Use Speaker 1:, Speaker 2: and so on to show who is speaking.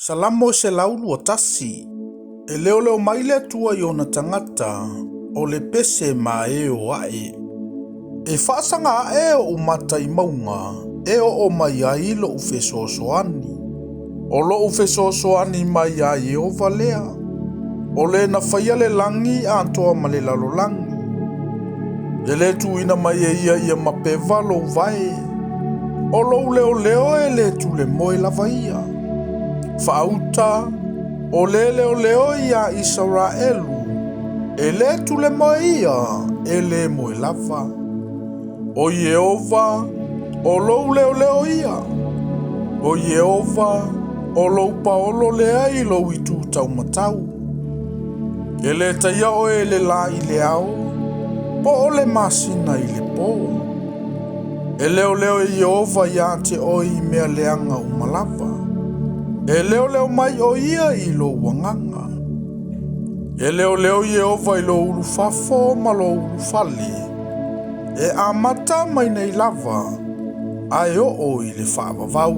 Speaker 1: Salamo 121. E leoleo mai le Atua i ona tagata, o le pese maeo ae. E faasaga ae oʻu mata i mauga e oo mai ai loʻu fesoasoani. O loʻu fesoasoani mai iā Ieova lea, o le na faia le lagi atoa ma le lalolagi. E lē tuuina mai e ia ia mapeva lou vae, o lou leoleo e lē tulemoe lava ia. Faauta, o lē leoleo iā Isaraelu, e lē tulemoe ia, e lē moe lava. O Ieova, o lou leoleo ia. O Ieova, o lou paolo lea i lou itu taumatau. E lē taia oe e le lā i le ao, po o le masina i le pō. E leoleo e Ieova iā te oe i mea leaga uma lava. E leoleo mai ʻo ia i lou agaga. E leoleo Ieova i lou ulufafo ma lou ulufale, e amata mai nei lava, ae oo i le faavavau.